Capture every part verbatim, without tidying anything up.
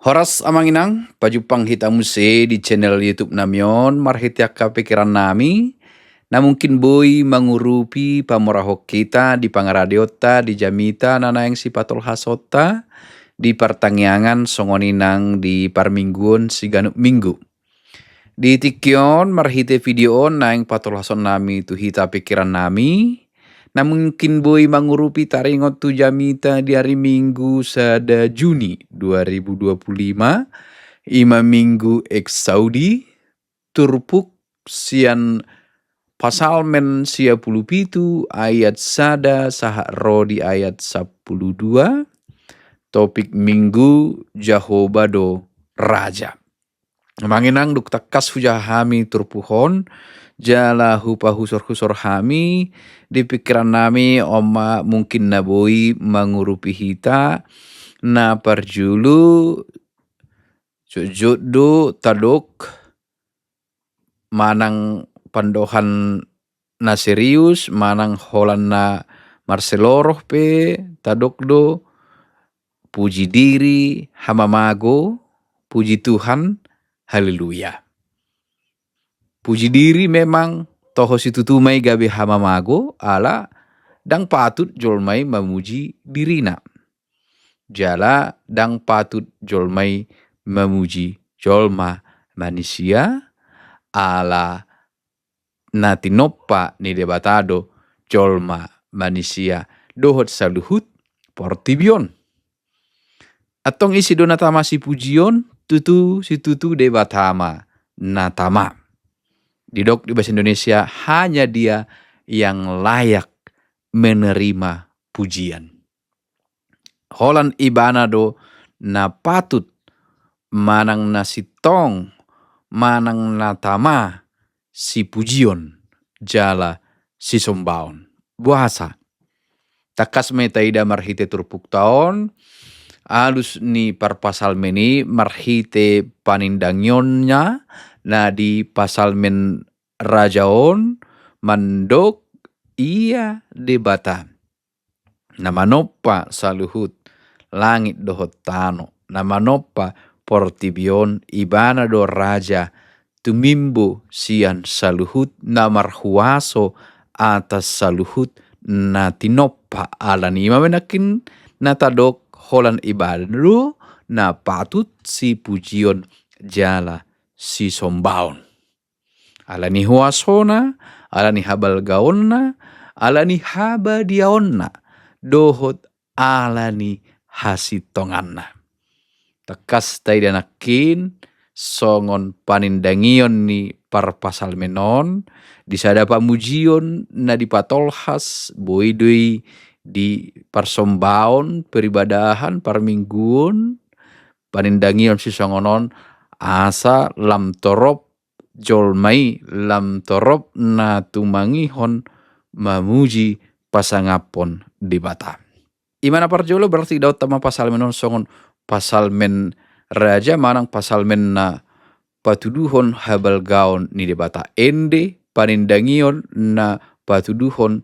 Horas amang inang, pajumpang hita muse di channel YouTube nami on marhite angka pikiran nami, na mungkin boi mangurupi pamorahon hita di pangaradeonta di jamita na naeng sipatolhasonta di partangiangan songon i nang di parmingguon siganup minggu. Di tingki on marhite video on naeng patolhason nami tu hita pikiran nami, na mungkin boi mangurupi taringot tu jamita di ari Minggu sada Juni dua ribu dua puluh lima, ima Minggu Exaudi, turpuk sian Psalmen sia pulu pitu ayat sada sahat ro di ayat sampulu dua, topik Minggu Jahowa do Raja. Amang inang, dung tangkas hujaha hami turpuk on, jala hupahusorhusor hami di pikiran nami on ma mungkin na boi mangurupi hita, na parjolo jotjot do tadok manang pandohan na serius, manang holan na marseloroh pe tadok do puji diri hamamago, puji Tuhan, haleluya. Puji diri memang toho situtu ma i gabe hamamago, ala ndang patut jolma i mamuji dirina. Jala ndang patut jolma i mamuji jolma manisia, ala na tinompa ni Debata do jolma manisia dohot saluhut portibi on. Antong ise do na tama sipujion? Tutu situtu Debata ma na tama. Didok di bahasa Indonesia, hanya Dia yang layak menerima pujian. Holan Ibana do na patut, manang na sintong, manang na tama sipujion jala sisombaon. Boasa? Tangkas ma i taida marhite turpukta on, alus ni parpsalmen i marhite panindangionna na di psalmen raja on, mandok Ia Debata na manompa saluhut langit dohot tano, na manompa portibi on, Ibana do raja tumimbo sian saluhut, na marhuaso atas saluhut na tinompa. Alani i ma nangkin na tadok, holan Ibana do na patut sipujion jala sisombaon. Alani huasona, alani habalgaonna, alani habadiaonna, dohot alani hasintonganna. Tangkas taida nangkin songon panindangion ni parpsalmen on, di sada pamujion na dipatolhas, boi do i di parsombaon, peribadahan, parmingguon, panindangion sisongon on, asa lam torop jolma i, lam torop na tumangihon mamuji pasangaphon Debata. Ima na parjolo, berarti idaonta ma psalmen on songon psalmen raja manang psalmen na patuduhon habalgaon ni Debata, ende panindangion na patuduhon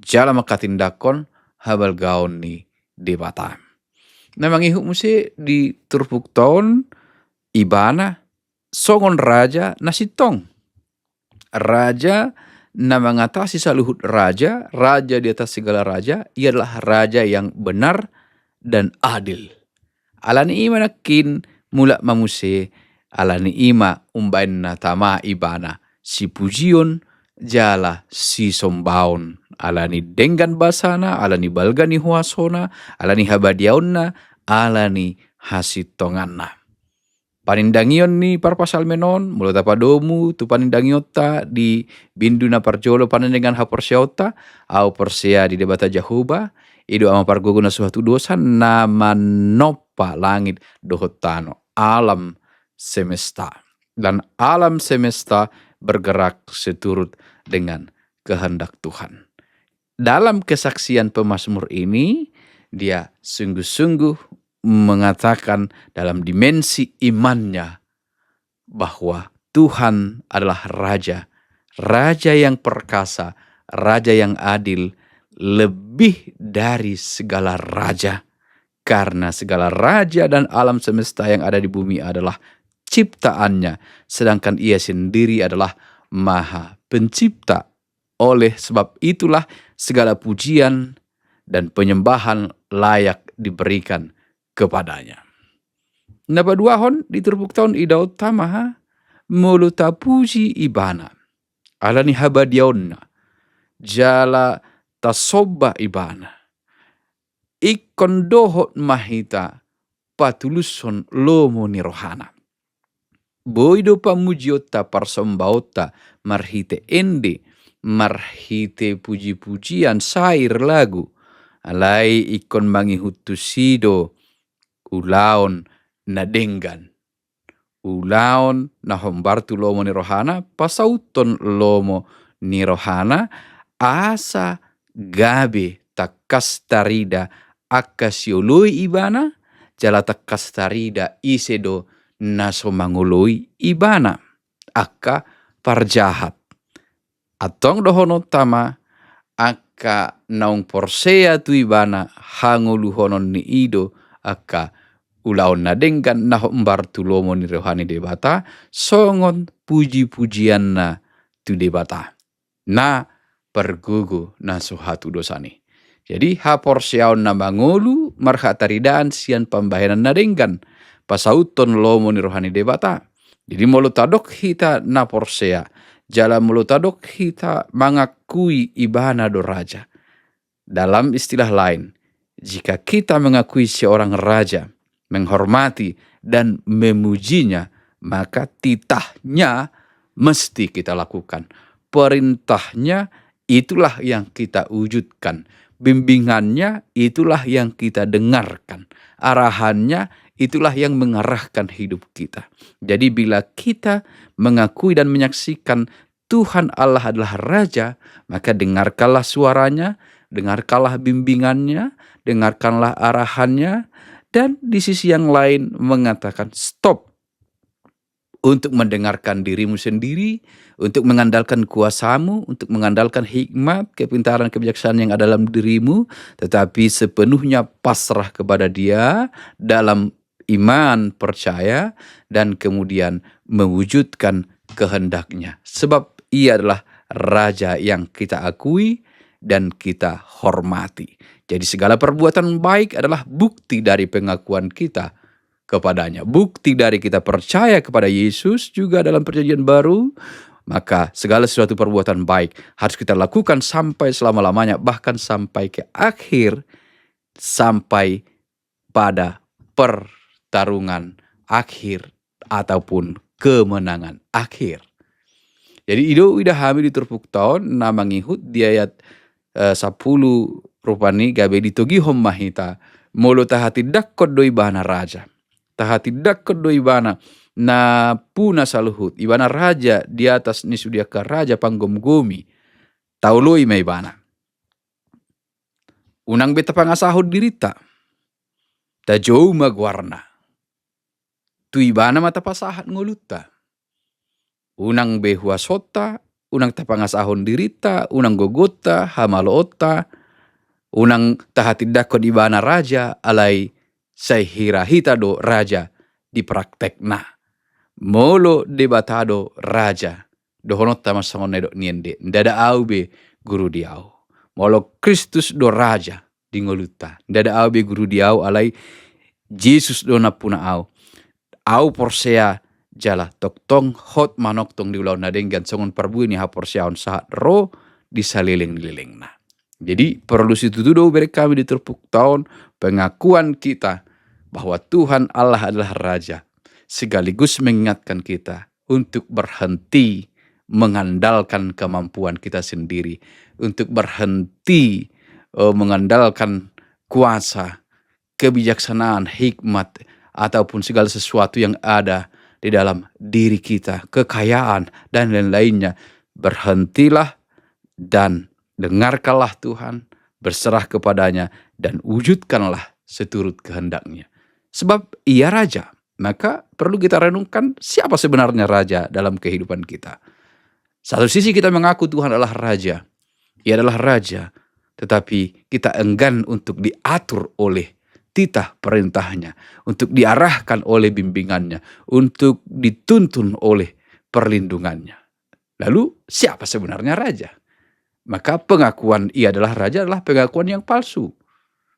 jala manghatindanghon habalgaon ni Debata. Na mangihut muse di turpukta on, Ibana songon raja na sintong. Raja na mangatasi saluhut raja, raja di atas segala raja, Ia adalah raja yang benar dan adil. Alani i ma nangkin mulak ma muse, alani i ma umbahen na tama Ibana sipujion jala sisombaon, alani denggan basana, alani balga ni huasona, alani habadiaonna, alani hasintonganna. Panindangion ni parpsalmen on, molo tapadomu tu panindangionta di bindu na parjolo, panandingan haporseaonta, Ahu porsea di Debata Jahowa, i do Ama pargogo na suhat tu dosa, na manompa langit dohot tano, alam semesta. Dan alam semesta bergerak seturut dengan kehendak Tuhan. Dalam kesaksian pemazmur ini, dia sungguh-sungguh mengatakan dalam dimensi imannya bahwa Tuhan adalah Raja, Raja yang perkasa, Raja yang adil, lebih dari segala raja. Karena segala raja dan alam semesta yang ada di bumi adalah ciptaan-Nya, sedangkan Ia sendiri adalah Maha Pencipta. Oleh sebab itulah segala pujian dan penyembahan layak diberikan kepada-Nya. Na paduahon, di turpukta on idaonta ma, molo tapuji Ibana ala ni habadiaon-Na, jala tasomba Ibana, ingkon dohot ma hita patulushon lomo ni roha-Na. Boi do pamujionta, parsombaonta marhite ende, marhite puji-pujian, sair, lagu, alai ingkon mangihut tusi do ulaon na denggan. Ulaon na hombar tu lomo ni roha-Na, pasauthon lomo ni roha-Na, asa gabe tangkas tarida angka sioloi Ibana, jala tangkas tarida ise do na so mangoloi Ibana, angka parjahat. Antong dohononta ma, angka naung porsea tu Ibana, hangoluhonon ni i do angka ulaon na denggan na hombar tu lomo ni roha ni Debata, songon puji-pujianna tu Debata na pargogo na so hatudosan i. Jadi, haporseaon na mangolu marhataridaan sian pambahenan na denggan, pasauthon lomo ni roha ni Debata. Jadi, molo tadok hita na porsea, jala molo tadok hita mangakui Ibana do Raja. Dalam istilah lain, jika kita mengakui seorang raja, menghormati dan memujinya, maka titahnya mesti kita lakukan. Perintahnya, itulah yang kita wujudkan. Bimbingannya, itulah yang kita dengarkan. Arahannya, itulah yang mengarahkan hidup kita. Jadi, bila kita mengakui dan menyaksikan Tuhan Allah adalah Raja, maka dengarkanlah suara-Nya, dengarkanlah bimbingan-Nya, dengarkanlah arahan-Nya, dan di sisi yang lain mengatakan, "Stop untuk mendengarkan dirimu sendiri, untuk mengandalkan kuasamu, untuk mengandalkan hikmat, kepintaran, kebijaksanaan yang ada dalam dirimu, tetapi sepenuhnya pasrah kepada Dia dalam iman, percaya, dan kemudian mewujudkan kehendak-Nya." Sebab Ia adalah Raja yang kita akui dan kita hormati. Jadi, segala perbuatan baik adalah bukti dari pengakuan kita kepada-Nya, bukti dari kita percaya kepada Yesus juga dalam Perjanjian Baru. Maka, segala sesuatu perbuatan baik harus kita lakukan sampai selama-lamanya, bahkan sampai ke akhir, sampai pada pertarungan akhir ataupun kemenangan akhir. Jadi, i do huida hami di turpukta on na mangihut di ayat, eh, sampulu, rupani gabe ditogihon ma hita, molo tahatindangkon do Ibana Raja, tahatindangkon do Ibana nampuna saluhut, Ibana Raja di atas ni sude angka raja panggomgomi, taoloi ma Ibana. Unang be tapangasahon dirinta, tajou ma goarna. Tu Ibana ma tapasahat ngolunta. Unang be huasonta, unang tapangasahon dirinta, unang gogonta, hamaloonta, unang tahatindangkon Ibana Raja, alai sai hira hita do raja di praktekna. Molo Debata do Raja, dohononta ma songon na nidok ni ende, ndada au be guru di au. Molo Kristus do Raja di ngolunta, ndada au be guru di au, alai Jesus do nampuna au. Au porsea jala tongtong hot manongtong di ulaon na denggan songon parbue ni haporseaon sahat ro di saleleng ni lelengna. Jadi, perlu situtu do hubereng hami di turpukta on, pengakuan kita bahwa Tuhan Allah adalah Raja, sekaligus mengingatkan kita untuk berhenti mengandalkan kemampuan kita sendiri, untuk berhenti, eh, mengandalkan kuasa, kebijaksanaan, hikmat, ataupun segala sesuatu yang ada di dalam diri kita, kekayaan, dan lain-lainnya. Berhentilah dan dengarkanlah Tuhan, berserah kepada-Nya, dan wujudkanlah seturut kehendak-Nya. Sebab Ia Raja. Maka perlu kita renungkan siapa sebenarnya Raja dalam kehidupan kita. Satu sisi kita mengaku Tuhan adalah Raja. Ia adalah Raja, tetapi kita enggan untuk diatur oleh titah perintahnya, untuk diarahkan oleh bimbingannya, untuk dituntun oleh perlindungannya. Lalu, siapa sebenarnya raja? Maka pengakuan ia adalah raja adalah pengakuan yang palsu.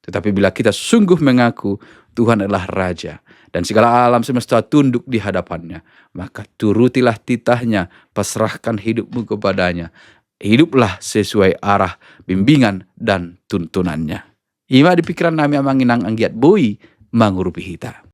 Tetapi bila kita sungguh mengaku Tuhan adalah raja dan segala alam semesta tunduk di hadapannya, maka turutilah titahnya, pasrahkan hidupmu kepadanya. Hiduplah sesuai arah, bimbingan, dan tuntunannya. Ima di pikiran nami amang inang anggiat boi mangurupi hita.